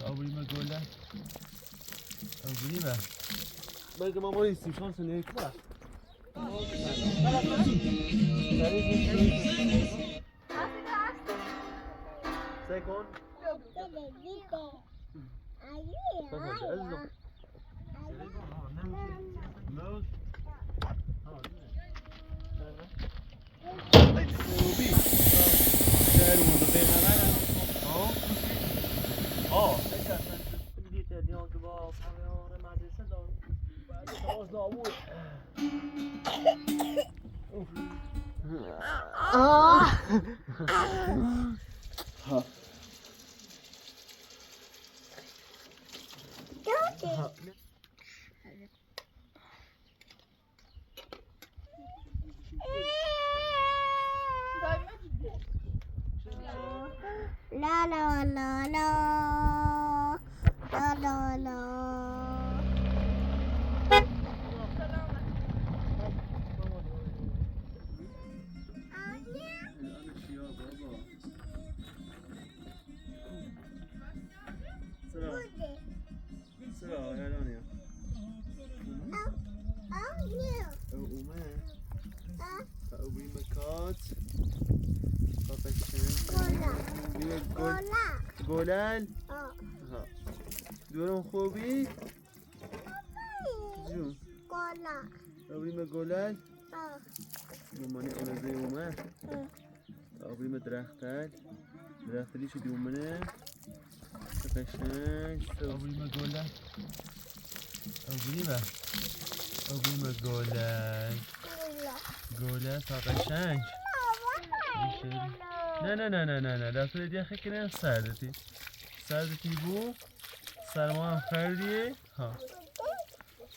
آبری گله آبری با بلکه ما مالیستیم شانس نیکوا سيكون لا لا لا لا لا لا لا. گلل ها دورم خوبی؟ جون گلا آبریم گلل مامانی اونزه اومد آبریم درختل درختلی چی دومنه قشنگ آبریم گلل آبریم آبریم گلل گلل تا قشنگ نه نه نه نه نه نه دست دیگه خیلی نه سردتی سردتی بو سرما هم خردیه ها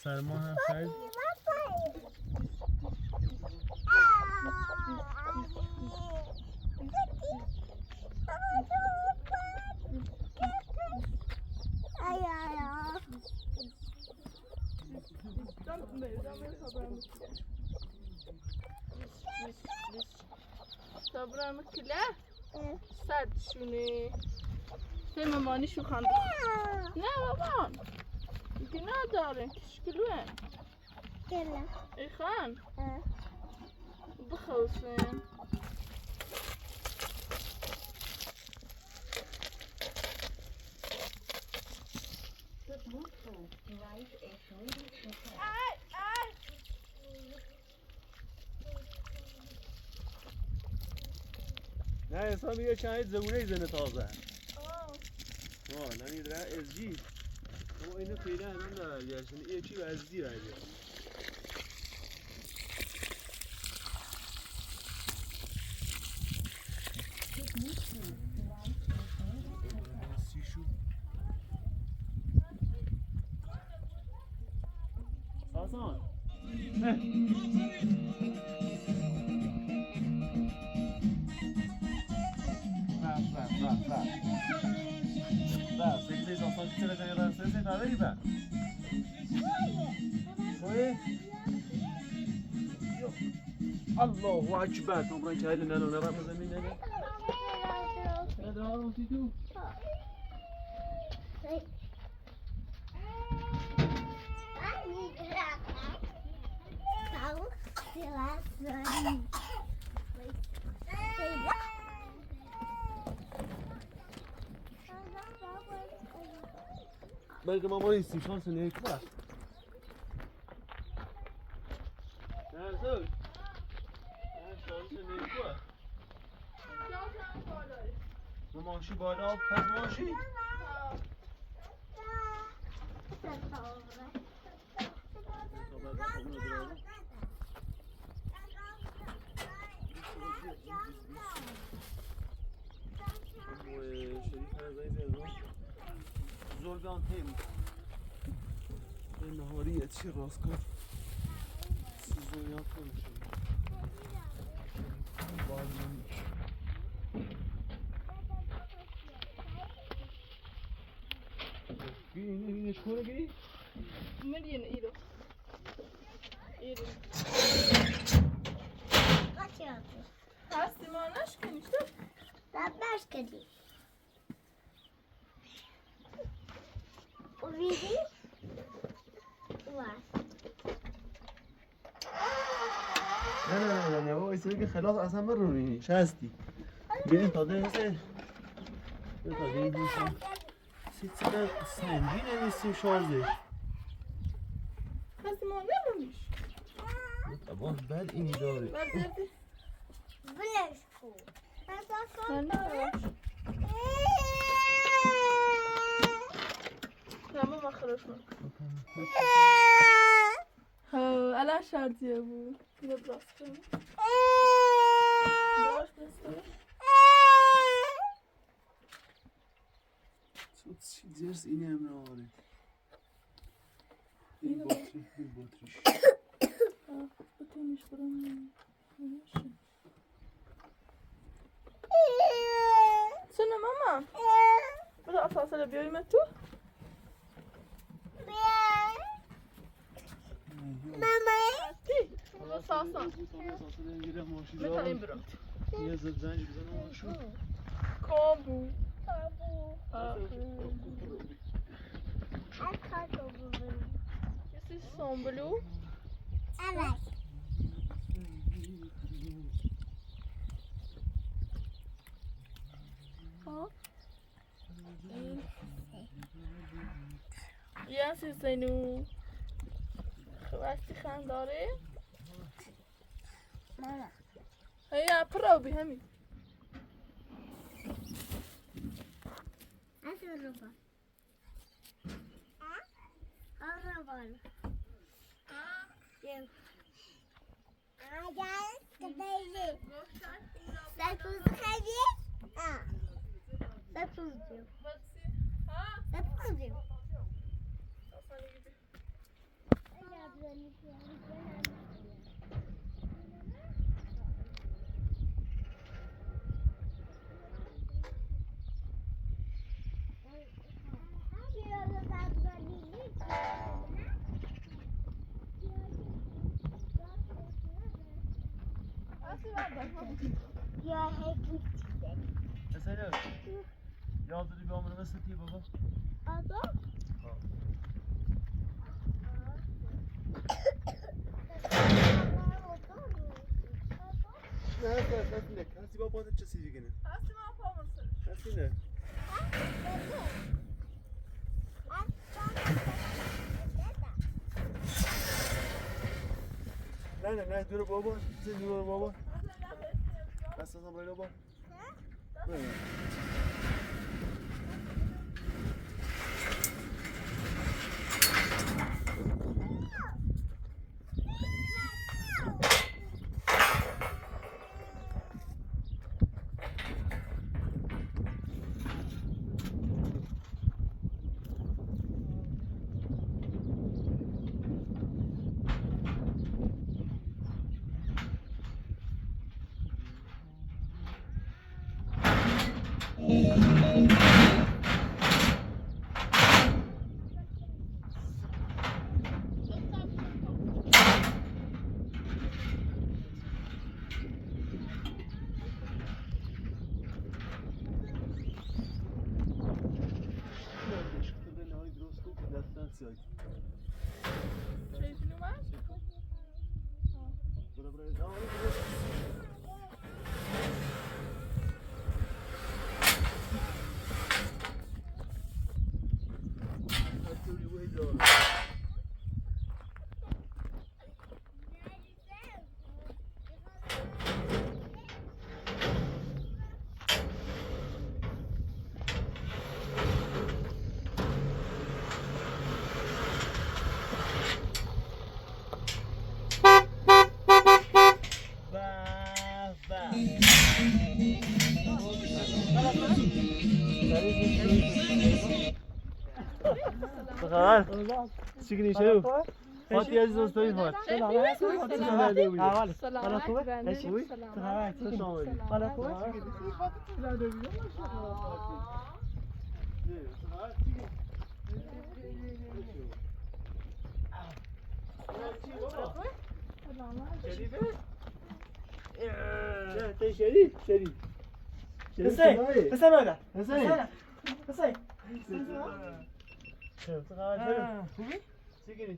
سرما هم خرد صبرم کله سرد شونه سه مامانی شو خند نه بابا دیگه نداره کشکلوه ای خان بخوصن. نه انسان میگه چند زبونه زنه تازه. آه نه میدره از جی. اما اینو فعلا هم نداره. این چی از دی برگشت. ساسان. الله اکبر عمران که نه نه نه زمین نه نه بلکه ما مالیستیم شانس نیکوا نه زود نه شانس نیکوا ماشی بالا پس ماشی زرگان تیم نهاریه چی راست کن سوزونیات کنشه اینه اینه چکونه گیری؟ مليون ايرو ايرو هستی ما نشکنی شد؟ نشکنی. Vidi. Var. نه نه نه نه بابا ایسا که خلاص اصلا برو شستی ببین تازه حسین تازه این سیت سنگین نیستیم شارژش هستی ما نمونیش بابا بد اینی داره بردی Bileş ku. نه نه بابا خلاص ها الان شردیه بود اینو براست کنم براش بس چی زرس اینه هم آره این باتری این باتریش بتونیش برم نمیشه. شنو ماما بده اسانسور بیاریم تو Mama. هستی برو ساسان میتونیم برم یه زد زنج بزنم شو کامبو یه سامبلو Evet. یه سی زینو خب هستی خنداره Mama. هيا برو بهمي Nasıl araba? Araba. Sakız diyor. Sakız diyor. Ya hep Mesela Yaldırı bir amına nasıl diye baba? Adam. نه نه نه هستی بابا چه چیزی کنه هستی ما پامون سر هستی نه نه نه نه دور بابا چه دور بابا بس اصلا برای بابا نه نه شايفينه معاك؟ خبر چی شو فاتی عزیز استاد فات سلامت شريف شريف حسين حسين هذا حسين حسين چرا؟ خوبی؟ چی کنی؟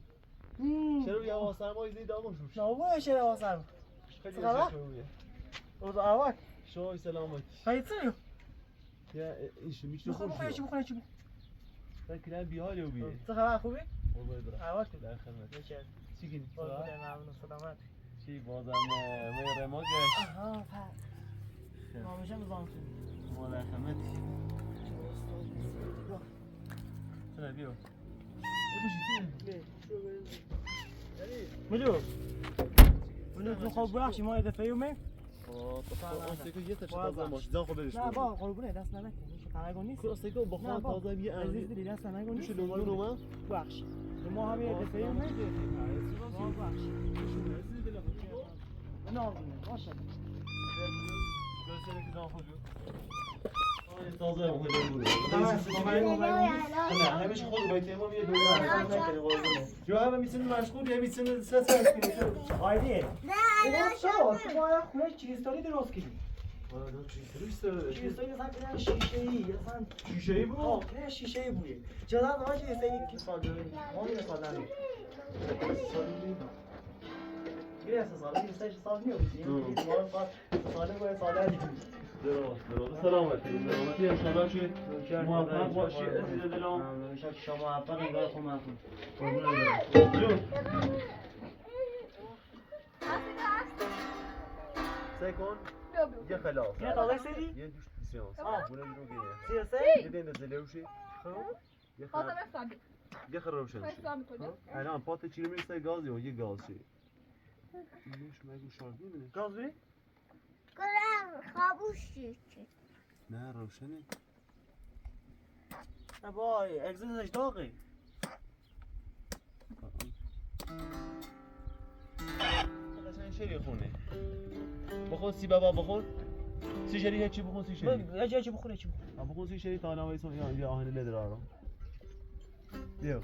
چرا یه هوا سرما ایزی داغون شوش؟ نه چرا هوا سرما؟ خیلی خبر؟ اوضاع اول شما سلامتی. خیلی یا ایش میشه بخور بخور چی بخور چی بخور. فکر بیحالی و بیه. چه خبر خوبی؟ قربونت برم. اول در خدمت. چی چی کنی؟ ممنون سلامت. چی بازم می رما گشت. آها پر. نامشم زانتون. ما در خدمتی. چرا بیا. ملو. ملو خب بخشی ما دفعه اومد. یه تا تازه باش زان خب برش. نه با قربونه دست نکن. تنگو نیست. کاسه بخار تازه یه عزیز دلی دست نگو نیست. میشه لونگون اومد؟ بخش. ما هم یه دفعه اومد. بخش. نه باشه. تازه نه همیشه خود باید تیمم یه دوره جو همه میتونی مشغول یا میتونی سه ساعت کنی آیدی نه شما تو باید خونه کریستالی درست کنی. کریستالی مثلا کنه شیشه‌ای مثلا شیشه‌ای بود؟ آه کنه شیشه‌ای بوده. جدا ما کریستالی که سال داریم ما می سال نداریم. یه سال سال سال می‌افتیم. ما سال سال باید سال نداریم. درست سلامتی سلامتی انشالله که موفق باشی عزیز دلم. ممنون میشم که شما موفق انگار خود موفق. جون سعی کن یه خلاص یه تازه سری؟ یه دوش سیانس بونه بیرون گیره سیاسه؟ یه دین زلوشی یه خراب یه خراب روشن الان پات چیلی میرسه گازی و یه گاز چی اینوش مگه شارژ میمونه گاز بری؟ گلم خاموش نه روشنه. نه بای اگزیزش داغی. قشنگ شری خونه. بخون سی بابا بخون. سی شری هیچی بخون سی شری. یه چی بخور چی بخور. بخون سی شری تا نوای سون یا آهن نداره آرام. دیو.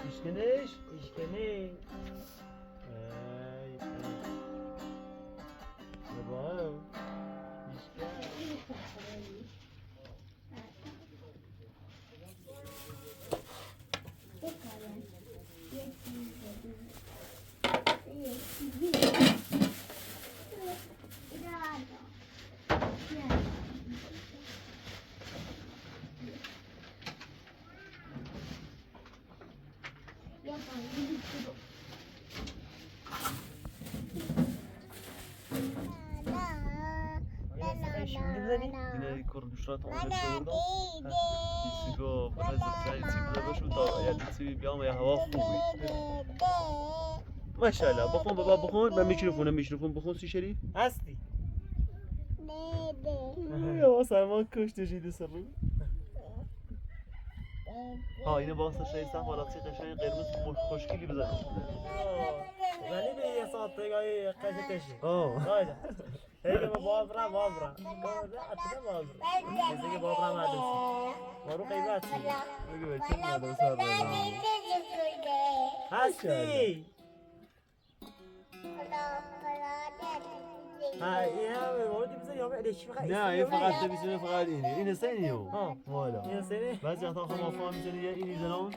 ایشکنش؟ ایشکنه. ای بابا. اینه کردوشرات آنجا شوردم. سیگو بخاطر سعی سی باشو تا یعنی سی بیام یه هوا خوبی. ماشاءالله بخون بابا بخون من میکروفون بخون سی شریف هستی. یا سرما کشته شده سر رو. ها اینو واسه شای صف بالا چه قشنگ قرمز خوشگلی بزن. ولی به یه ساعت دیگه قشه تشی. آه هیگه بابرا بابرا. اتنا بابرا. دیگه بابرا مدرسه. مارو قیمت. بگو بچه مدرسه رو. هستی. ها این هم مورد بزن یا به چی فقط نه این فقط میتونه فقط اینه این سنیو. والا. این سنی؟ بعضی وقتا خب ما فهم میزنه یه اینی زنام.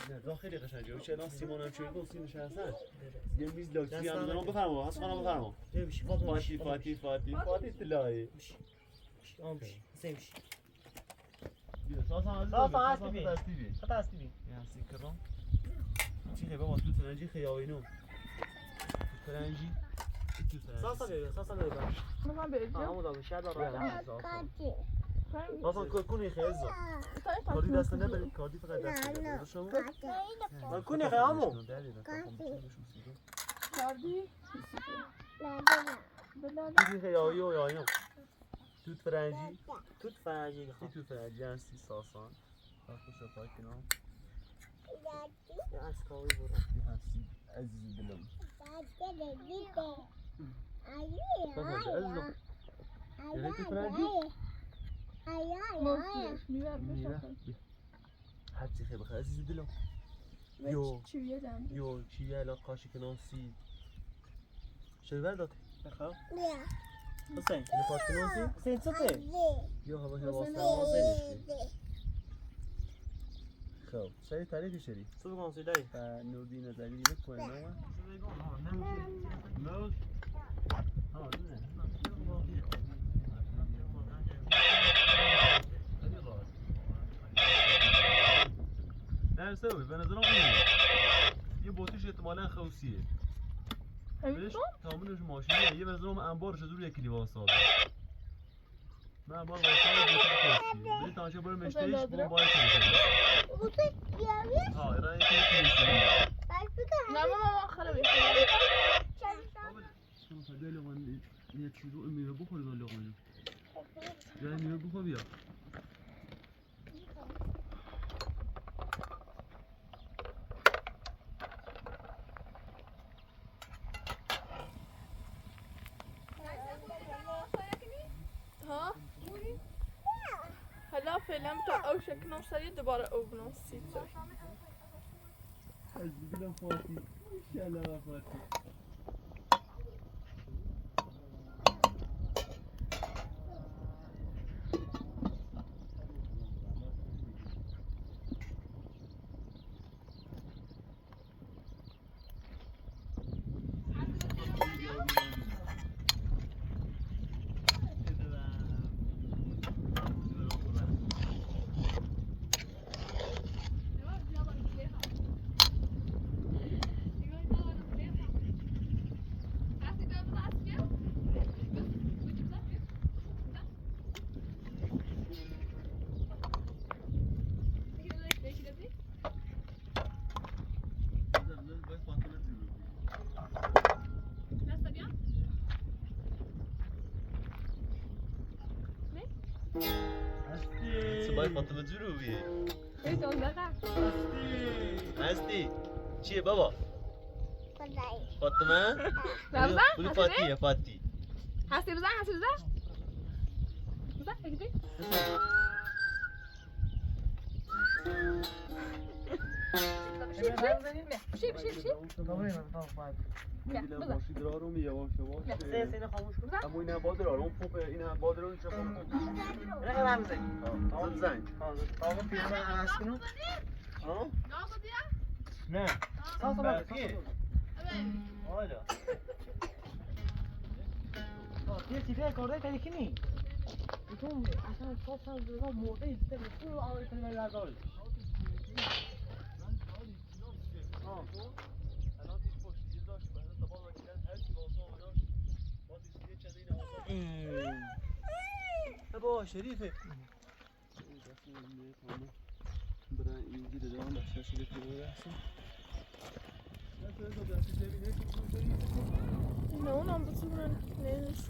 نه داخلی قشنگه. چه الان سیمان هم چه گفت سیم نشستن. یه میز لاکسی هم زنم بفرما. از خانم بفرما. فاتی فاتی فاتی فاتی طلایی. سیمش. بیا ساسا ساسا هستی بی. خطا هستی بی. یا سیکرام. چی خیلی بابا تو ترنجی خیاوینو. ترنجی. ساسا بیا ساسا بیا. میخوام بریم. همون دادم شاید ساسا کنی خیزا. کاردی دست نبری، کاردی فقط دست نبری. شما کنی خیامو. کاردی. چی خیاوی و یاینو. توت فرنجی. توت فرنجی این خب. توت فرنجی هستی ساسان. خوش پاک کنم. یه اسکاوی برو. این هستی عزیز دلم. عزیزم. یعنی توت فرنجی؟ میوه میوه. بشه. هرچی خیلی بخیر عزیز دلم. یو. چیویه دم. یو چیه الان قاشی کنم سی. شربت داد. بخواه. حسین. اینو پاک کنم سی. حسین چطه؟ یا هوا حسین هوا آقا. خب شری تعریفی شری. تو بگم سیدای. و نوردی نظری نکنه نه. نه. ها نه. نه سوی به نظرم اینه. یه بطریش احتمالاً خوسیه. همین بهش تو؟ تامینش ماشینیه. یه به نظرم انبارش از روی یکی واساده. من انبار واساده بطری خوسیه. بری تماشا برو مشتریش دادره؟ با باید کنه. ها ایران یکی یکی نه ماما خرابی. یه چیزو میوه بخور دو لقمه. یا میوه بخور بیا. ها؟ حالا فعلا تا او شکنم سریع دوباره او بنوسی تو. از دلم فاتی. ان فاتی. صبای فاطمه جروبی. هستی چیه بابا؟ فاطمه؟ بولي فاطي يا فاطي. هستی بزن، هستی بزن. بزن، اگه بشی بشی بشی. ماشی درارم یواش یواش. حسین حسین خاموش کن. اما این هم بادر آروم پمپ این هم بادر اون چه پمپ. نه هم بزن. زد زنگ. آقا پیرمن عوض کنم. ها؟ نه. ساسا برقیه. آره. یه تیپه کارده کردی که نی؟ تو اصلا ساسا زدم مرده ایسته تو آوری کنی برای برداری. الان تیش پشت یه داشت بعد تا باز کردن هر چی واسه داشت با تیش یه چند این آسان. بابا شریفه. برای اینجا دارم بچه شده که برسم. نه اونم بتونن نیست.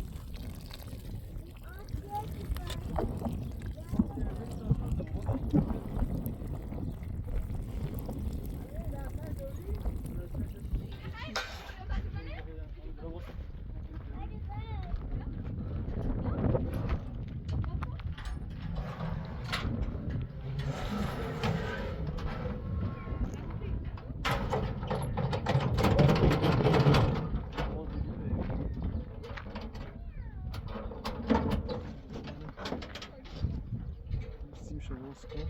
سیم شما کن.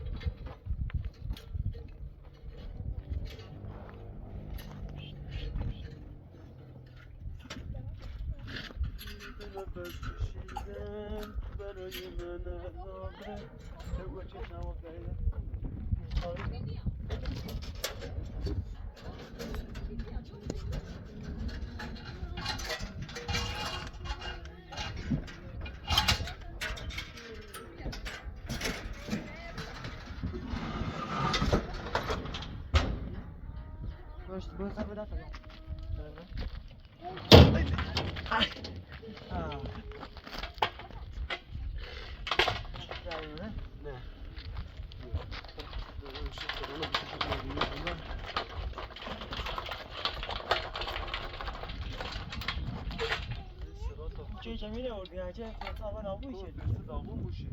نفس کشیدن برای من عذابه. بگو چه شما کردن. باش برو سر بده تا. دیگه چه تا نابود شه. داغون بوشی.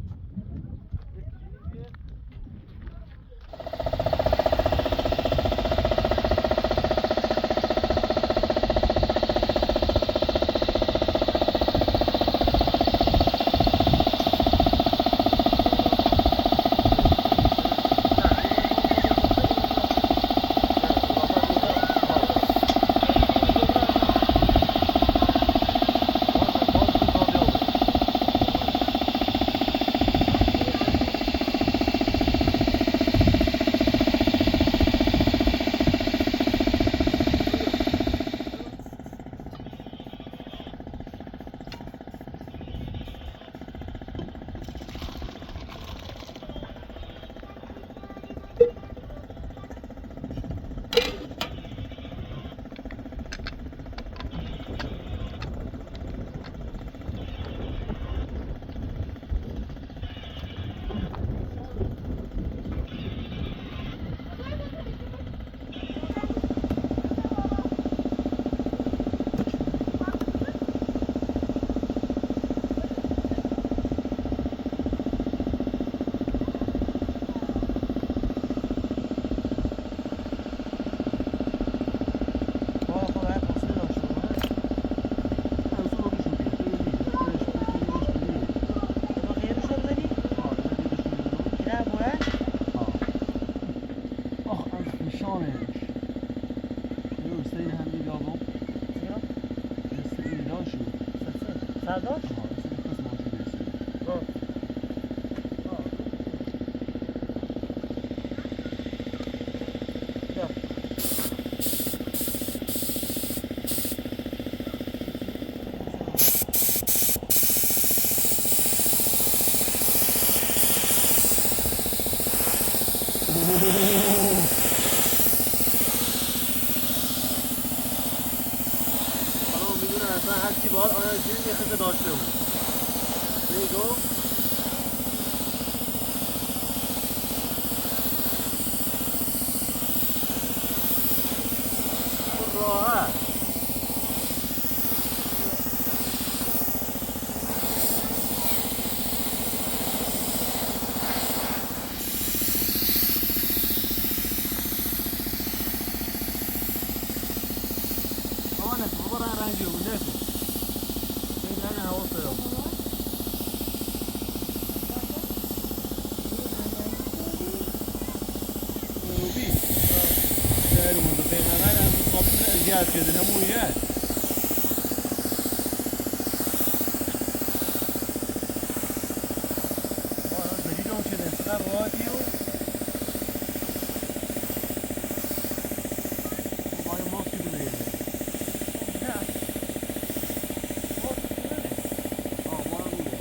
داشته بود. میگو راحت. آقا نکن بابا، رنگی بود نکن. این هوا سرم. اذیت شده همون یه. زدیدم شده چقدر راحتی و آیا ماسکی بده. نه آه ما هم بوده.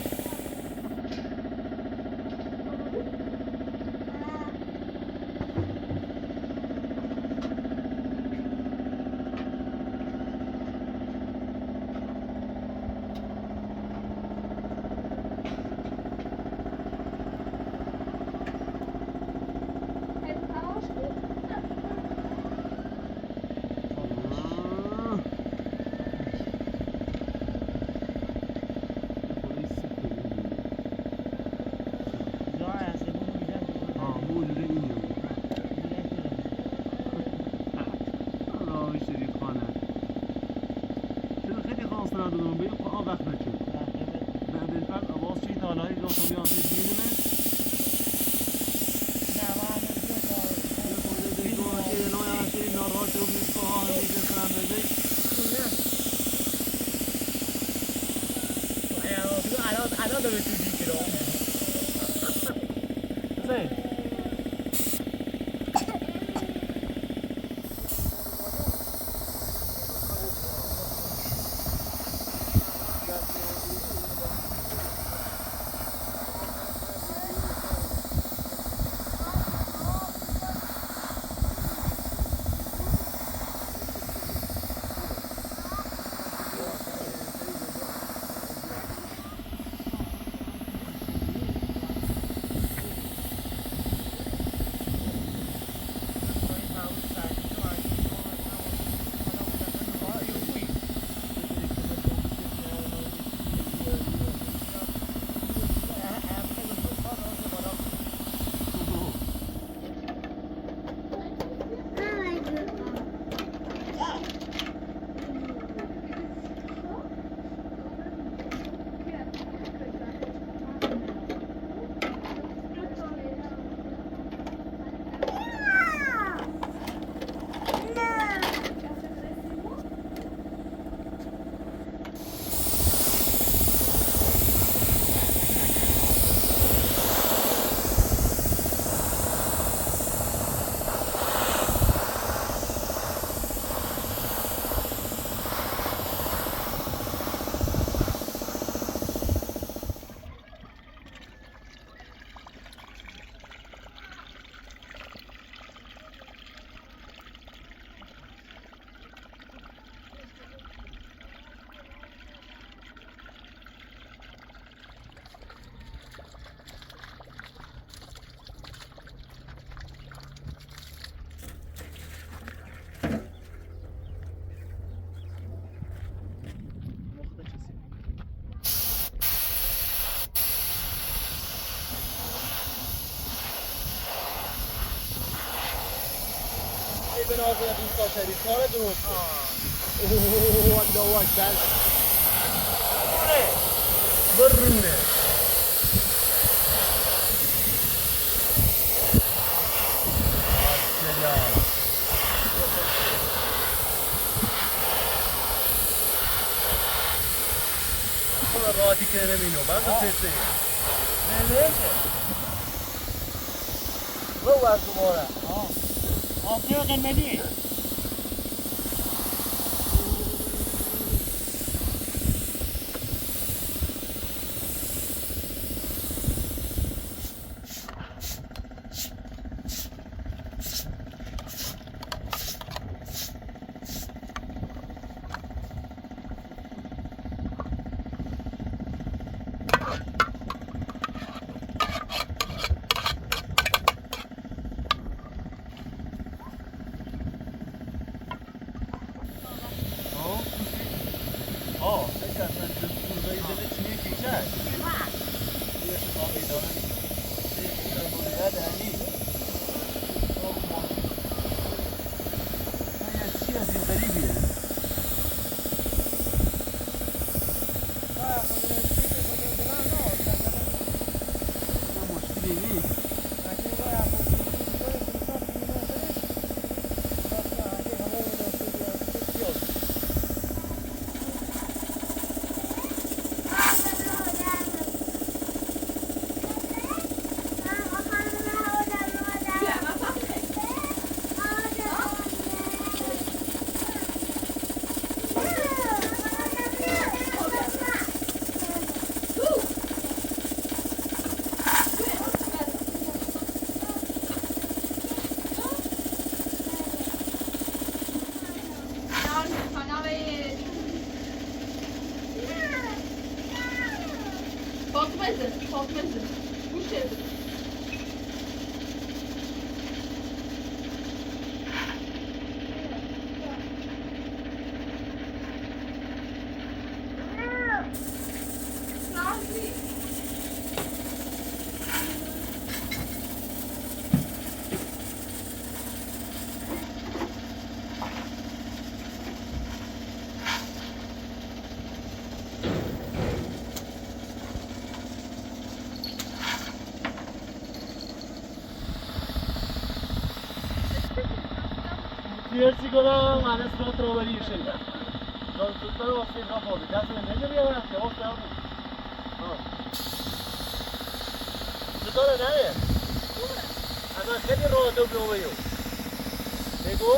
الان داره تو دیگه رو. به نازه دوستا شدید کار درسته. اوه الله اکبر. برونه. راحتی که نمینو بعد تسته نمیشه. رو از دوباره. آبجو قرمزی. مرسی کنم من اسم رو شده. داره واسه اینا خورده. دست نمیشه بیارم که واسه بود. چطوره نه؟ اصلا خیلی راحت و بیو. بگو.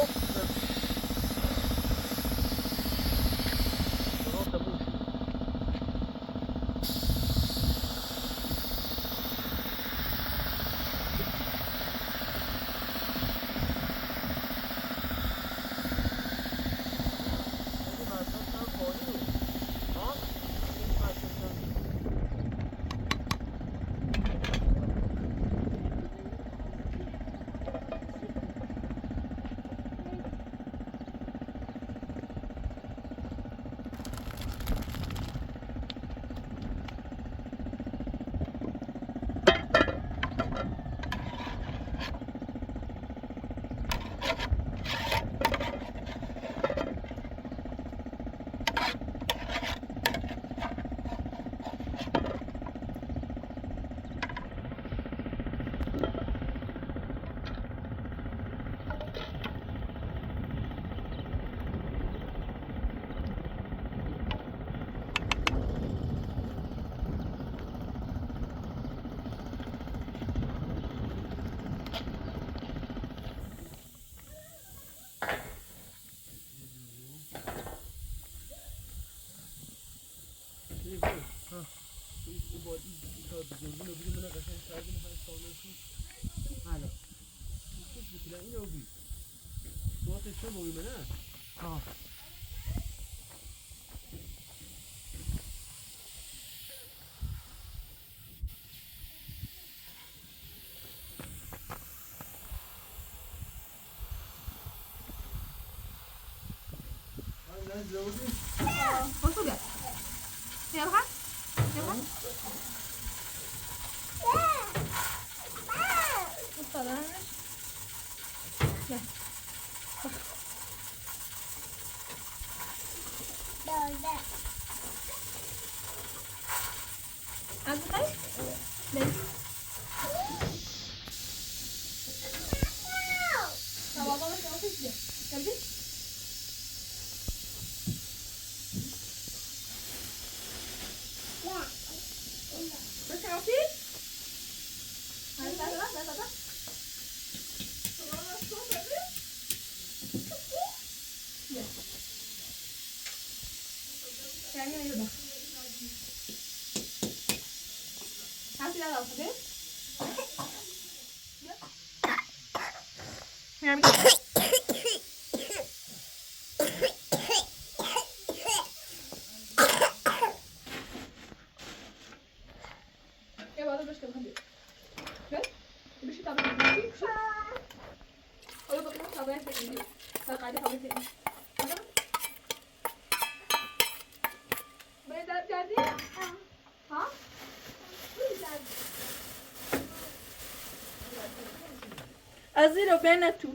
از زیرو بین تو.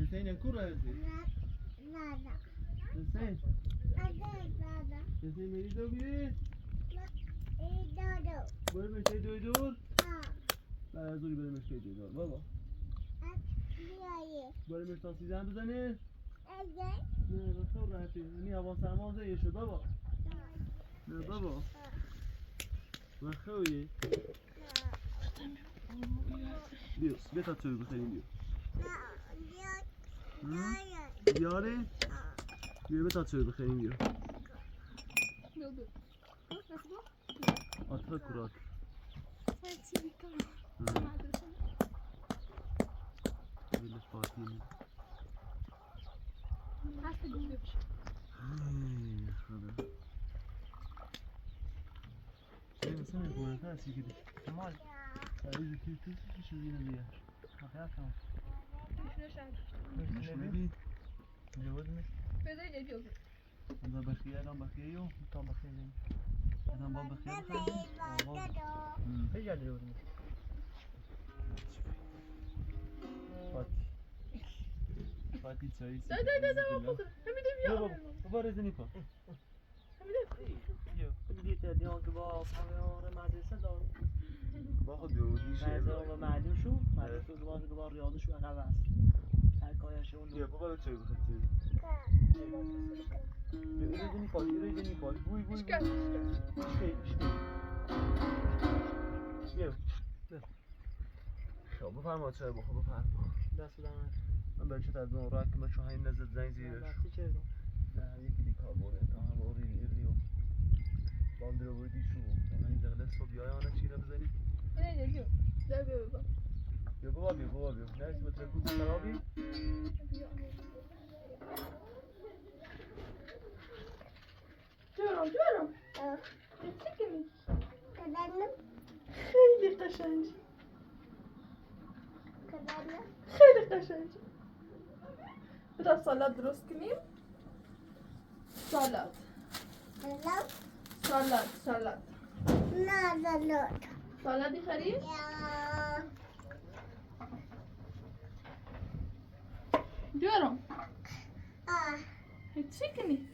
حسین کو رسی؟ حسین حسین میری دو بیه؟ برو مشتی دوی دور؟ بعد از اوری برو مشتی دوی دور بابا. برو مشتا سیزن بزنه؟ نه بخیر راحتی یعنی هوا سرما زیه شد بابا. نه بابا بخیر. بیا بیا تا چوبی بخریم بیا. بیاره؟ بیا بیا تا چوبی بخریم بیا. آتفا کراک. بفرما چای بخور بفرما. دست بدم. من برای چه تدبیر راه که من چون همین نزد زنگ زیرش. نه یکی دی کار بوده تا هم اوری ریو. باندر وردی شو. من این دقیقه صبح بیای آنه چی رو بزنی؟ نه نه بیا. نه بیا بابا. بیا بابا بیا بابا بیا. نه اسم ترکو خرابی؟ جورم جورم. چی کنی؟ خیلی قشنگی. خیلی قشنگی. بدا سالاد درست کنیم. سالاد. سالاد سالاد. نه سالاد. سالادی خرید؟ جورم. چی کنی؟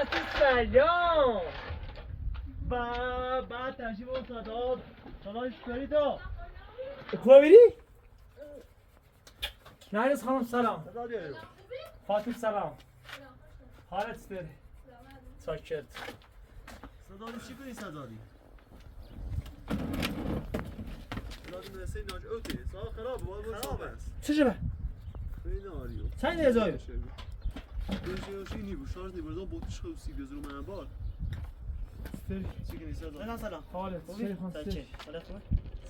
فاطمه سلام. با تشریف اون صدا صداش کاری تو خوبه میری؟ نرگس خانم سلام. صدا بیارو. فاطمه سلام. حالت چطوره؟ ساکت. صدا چی کنی صدا دی؟ صدا مدرسه ناج اوتی ساعت خراب بود خراب است. چه شبه؟ خیلی آریو. چند هزار؟ دوشی نی شارژ نی برزا بوتش خوب سی بیزرو من بار. چی کنی صدا؟ سلام سلام. حالت خوبی؟ چه؟ حالت خوبه؟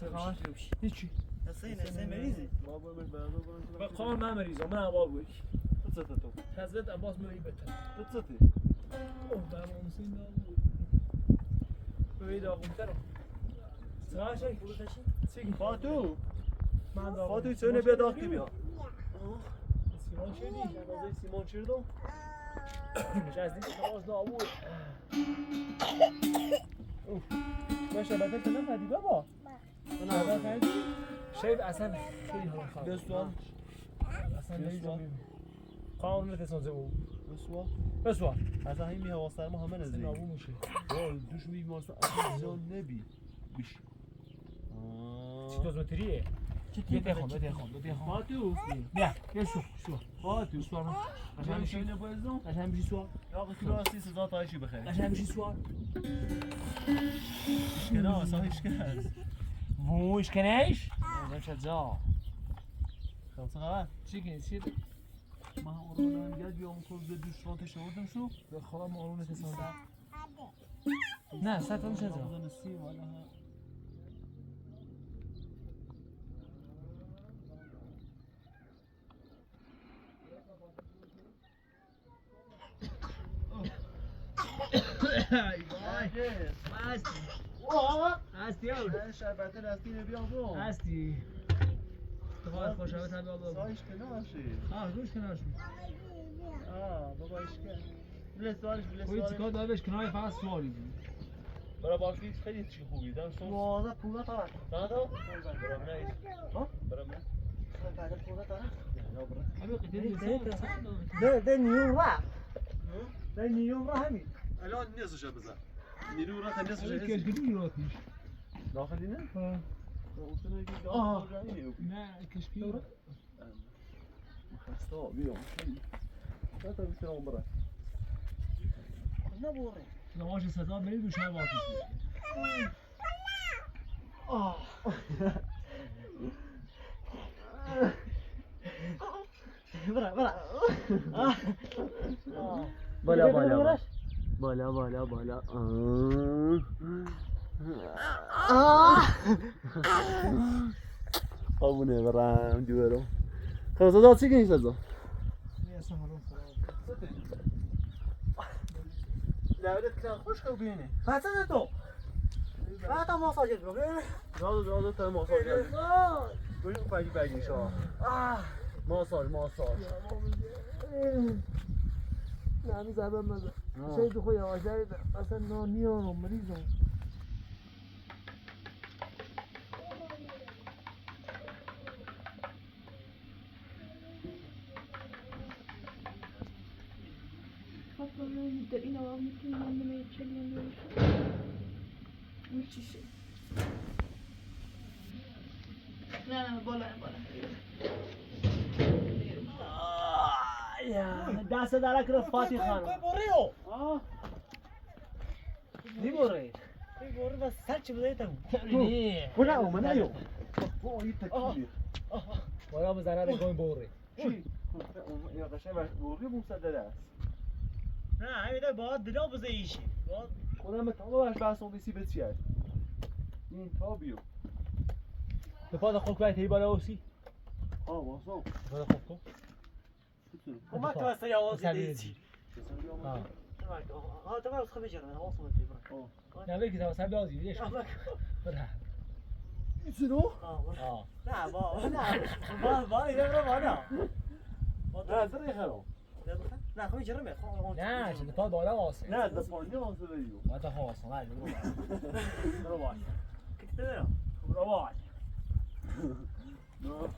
سلام. هیچی. حسین حسین مریضی؟ بابا من برنامه به قام من مریضم من عبا بود. تو تو. حضرت عباس میگه بهتر. تو چطی؟ اوه برنامه حسین داغ بود. ببین داغون‌ترم. سلام شیخ. چی؟ فاتو. من داغ. فاتو چونه بیا داغ کی بیا. سیمان شدی؟ سیمان چردو؟ نشستی باز نابود. باشه بدل تو نخریدی بابا؟ نه خریدی؟ شاید اصلا خیلی حالم خراب. بسوار. اصلا نمی‌دونم. قانون تسانزه بود. بسوار. بسوار. اصلا همین هوا سرما همه نزدیک. نابود میشه. وای دوش می مارس اصلا نبی. بیش. چی دوز متریه؟ بیا خون بیا خون بیا خون. فاتو. بیا بیا سو سو. فاتو. سوار من. قشنگ میشه بازم. قشنگ میشی سوار. آقا کیلو هستی سزا تایشی بخری. قشنگ میشی سوار. اشکنه اصلا اشکنه است. ووش کنش؟ نمی‌دونم چه جا. خب چه خبر؟ چی کنی چی؟ من اورونم گل بیام کل به دوش رانت شوردم شو. به خدا ما اورونه تسانده. نه ساعت هم چه جا؟ هستی شربت هستی بیا بو. هستی. تو خوشحالت هم بابا. سایش کنارشی. آه گوش کنارش. آه بابا اشکال. بله سوالش بله کوی سوالش. چیکار داره بهش کنار فقط سوالی بود. برای بارفی خیلی چی خوبی دم سوس. 12 15 تا. تا تا؟ برام نه. ها؟ برام نه. بعد 15 تا. همین قطعه ده ده نیوم را. ده نیوم را همین. الان نصفش بزن. نیرو را نصفش کشکی رو پیش. داخلی نه؟ آه. نه کشکی رو. خسته بیام. تا بیشتر برم. نه بوره. نماش صدا میری دوش هم واقعی. آه. برا برا. بالا بالا بالا بالا بالا. قابونه برم دیوارو. خب صدا چی کنی صدا؟ دولت کن خوش کو بینی. فاتن تو. فاتن ماساژ بگو. راز راز تا ماساژ. بگو پاکی پاکی شو. ماساژ ماساژ. نه هنوز زبم نزد. شاید خود یواش اصلا نه نیانم مریضم. نه نه بالا بالا. دست درک رو فاتی خانم. کوی بوریو. آه. نی بوری. کوی بوری بس سر چی بوده تم. نه. نه اومد نیو. او این تکیه. بالا مزنه رو کوی بوری. چی؟ یا قشنگ بوری مسدد است. نه همین ده باید دلا بزه ایشی. باید خودم تمام بهش بحث اون سی به چی است. این تا بیو. به پاد خود کوی تی بالا اوسی. آه واسه. به پاد خود کو. وما توسع يا وازي ديتي. آه. ها تمام خبي جرا انا واصل انت نه بگی تا سر بازی ليش؟ برا. شنو؟ آه. لا با لا با با يا برا انا. نه زري خرو. لا خبي جرا نه چه پاد بالا واسه. نه ده پایین واسه بیو. ما تا واسه نه برو. برو باش. كنت تدري برو باش. نه.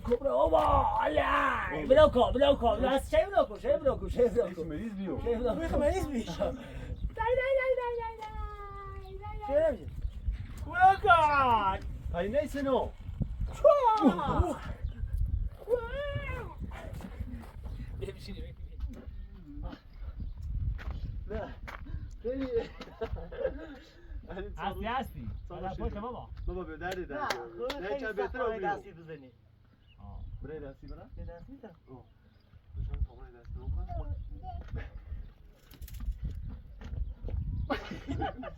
کبرا بابا الله بلاکو بلاکو بس چه بلاکو چه بلاکو چه بلاکو مریض بیو چه بلاکو مریض بیش. دای دای دای دای دای دای چه نمیشه؟ بلاکو پای نیسنو نه خیلی هستی هستی پاش بابا بابا به درد نه درد خب نه خیلی چه سخت بهتر برای آبیو دستی بزنی. برای دستی برا یه دستی تا. بشم تا برای دستی بکن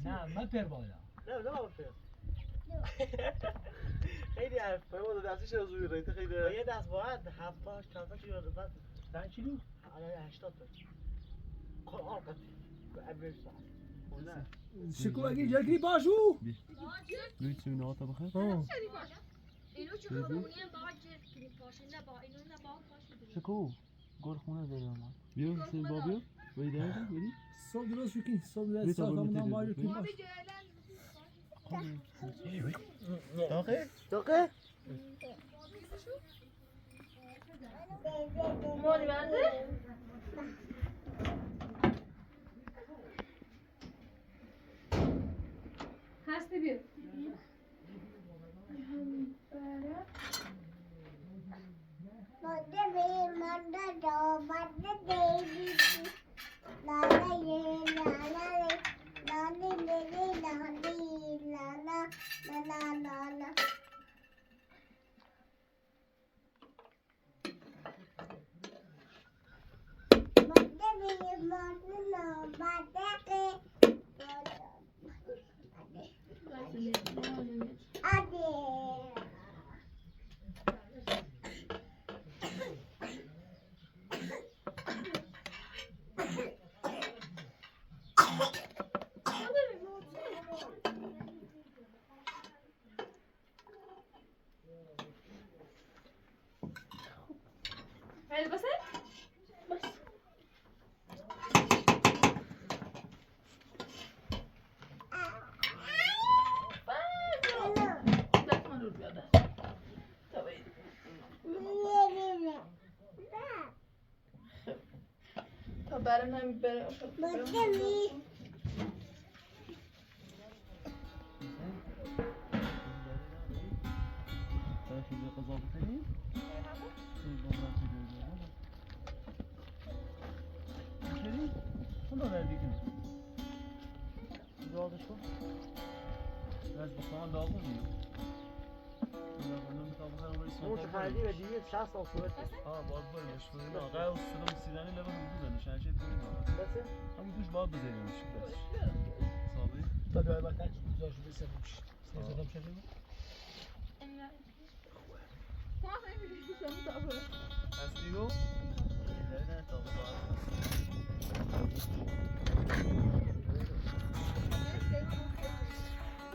نه من پر بالا نه نه بابا. خیلی حرف. پای ما دستیش از روی ریت خیلی با یه دست باید 70 چند تا کیلو بعد چند کیلو الان 80 تا. قرآن قطعی. ابرش نه شکو اگه جگری باشو روی چه نه تا بخیر اینو چه خونیم با جر پاشه نه با اینو نه با پاشه شکو گل خونه داری ما بیا حسین با بیا ولی درد ولی صبح درست شکی صبح بی درست تا ساعت برو هم می‌تونی باید بی. باش داخل دقیقه مالی بنده هستی بیا مانده بی مانده دو مانده دی دی لا لا یه لا لا لی لا لی لی لی لا لی لا لا لا لا لا لا مانده بی مانده نو مانده کی آدی عايز بس بس دست من رو بیا دست تا باید. تا برم نمی بره مانده خیلی قضا بخیریم خدا دردی کنی دعا بشو. از بخوان داغون میو اون چه خریدی به 260 سال صورت آه باید برمش بریم آقا و صدام سیدنی لبه هم بزنه شنشه توی نه بسه همون توش باید بزنیمش بس صابی تا بیا بعد تک گذاشت بسنیمش سیزدهم شده هستی گو؟ نه نه تا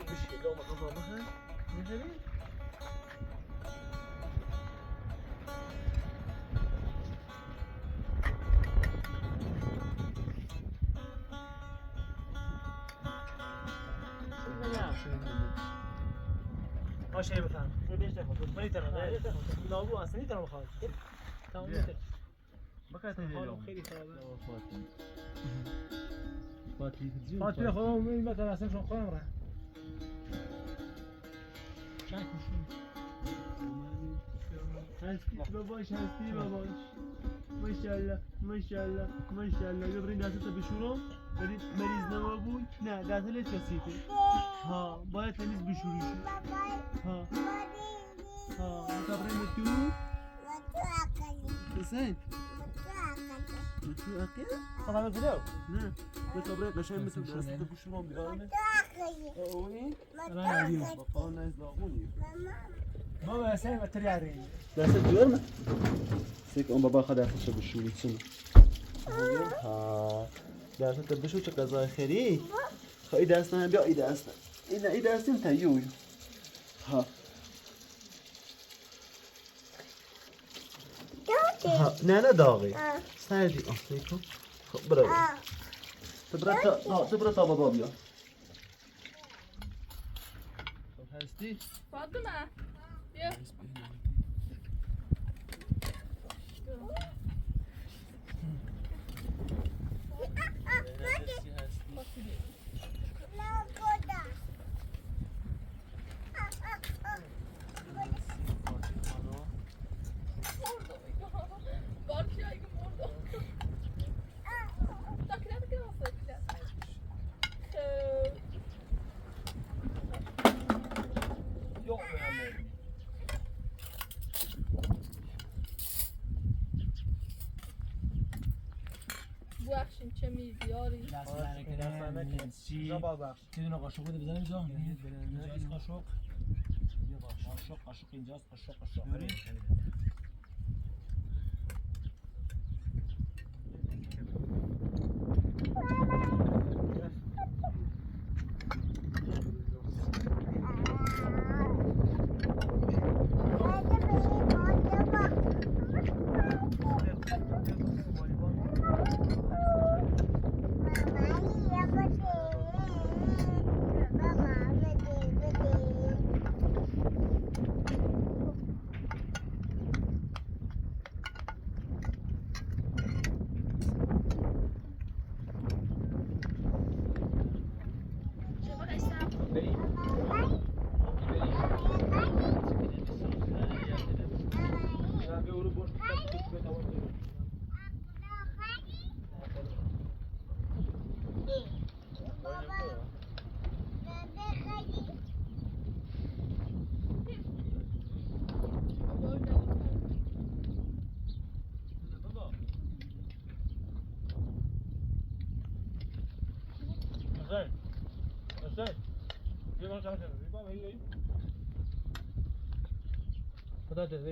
بشی لو ما قضا بخیر میخوری؟ باشه بفهم بهش نخور. من میتونم لاگو اصلا میتونم بخواد تمام بیا. میتونم بخیر حالم خیلی خرابه فاتی فاطمه خودم این مثلا اصلا شون خودم را چک میشون هستی باباش هستی باباش ماشاءالله ماشاءالله ماشاءالله بیا بریم دستت بشورم ولی مریض نما بود نه دستت چسیده ها باید تمیز بشوریش ها ها متبرم تو حسین تو اقل طبعا بلو. نه متبرم قشنگ مثل دستت بشورم بیارم اونی بابا نه داغونی بابا اصلا ما تریاری دستت بیارم سیک اون بابا خود دستش بشوری چون ها دستت بشو چه غذای خیری خب این دست نه بیا این دست نه این این دست این تیوی ها ها نه نه داغی سردی آه سیکو خب برو تبرا تا تبرا تا بابا بیا خب هستی فاطمه بیا بخشین چه میزیاری دست نکنه چی یه دونه قاشق بده بزنیم اینجا. اینجاست قاشق، قاشق قاشق اینجاست، قاشق قاشق.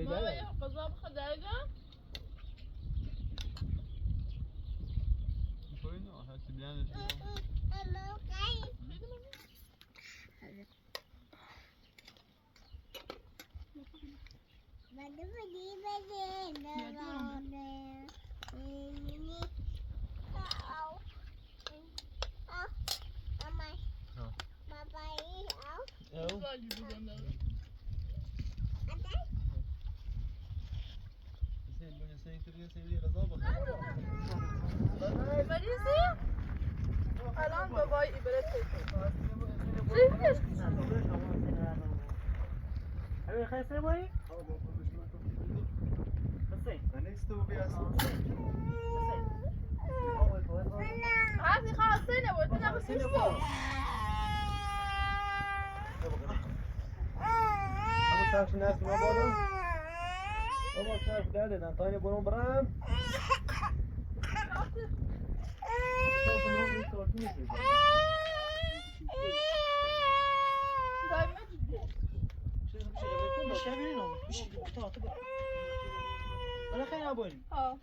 بابا یه غذا بخواد دقیقه. مریضی؟ الان بابای ایبره هذه خلاص سنة وتناقص شو. ابو الناس ما بالا بابا صرف دادن تاني برون برام. ولا خير ابوني. ها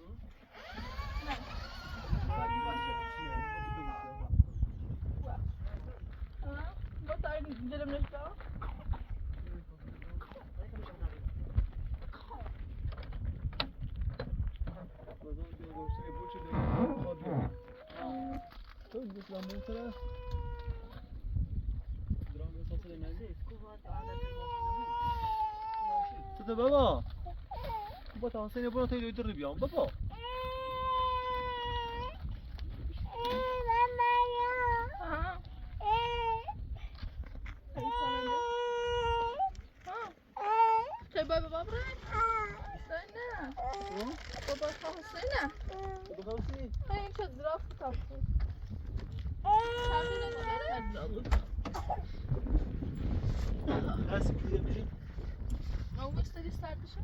بابا بابا تا حسین برو تا یه بیام بابا. بابا برای نه بابا حسینه. بابا حسین خیلی چه درافت تاپو. هست پیه بشین. ما مستری سر بشه.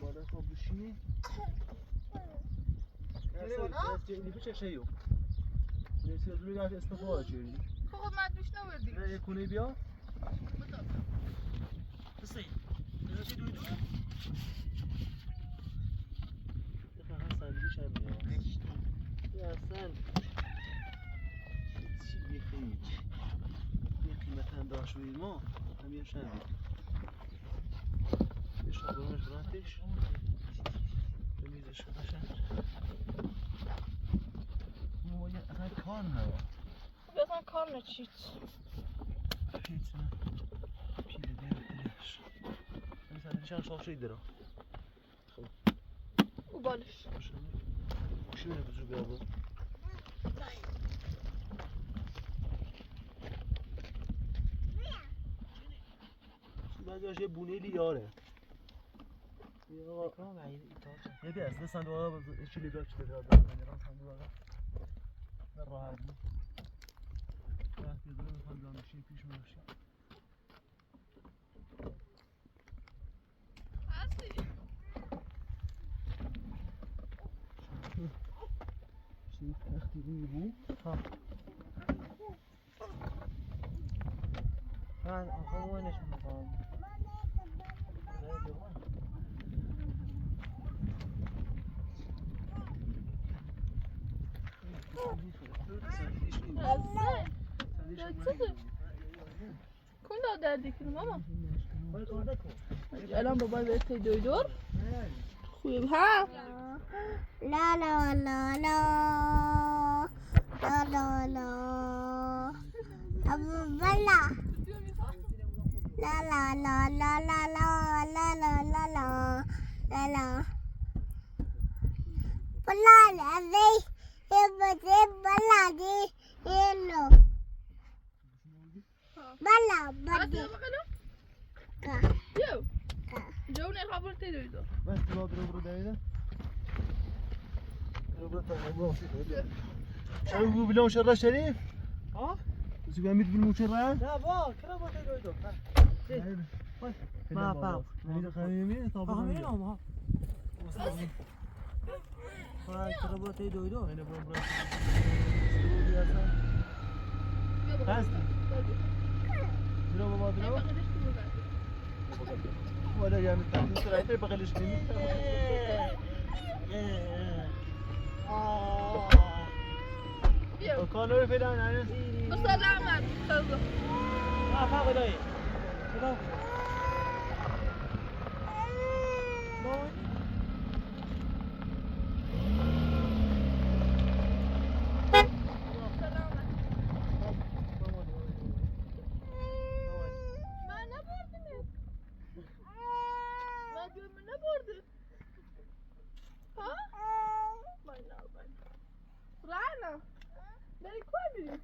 بالا خواب بشینی. خب ما دوش نوردی. نه یه خونه بیا. حسین نزدی دوی دو. اصلا چی بیخی بی قیمت هم داشت ما همین شنبه بشو برونش براتش به میزش قشنگ اصلا کار نه. خب اصلا کار نه چیت هیچ نه پیله درش. دیشان شاشه درا. و بالش. چی میره بزرگ بابا؟ بعضی‌هاش یه بونه لیاره. یه بیا از صندوق ها چی لیگا چی داره صندوق ها راحت بود. وقتی داره میخوام بیام بشین پیش میشین. تختی روی بود. ها. من آخه وینش میکنم. كنا دردي كنا ماما الان بابا بيت دور خوي ها لا لا لا لا لا لا لا أبو بلا لا لا لا لا لا لا لا لا لا لا لا لا بلا لا دي يبغى بلا دي يلو بلا بدي يو جوني خبرتي دويدو بس برو برو دایده. برو برو شو بلون شرا شريف؟ ها؟ زي عميد بالموشرة؟ لا با كلا با دويدو. ما با. خلينا طب خلينا ما. ها كلا با دويدو. انا برو برو. هستی. برو بابا برو. ولا يا متى سرعتي بغلش مني. کانال فعلا هنوز سلامت. آه فرق دایی. من نبردم. من نبردم. ها؟ من نبردم. رعنا. بری کوی میری؟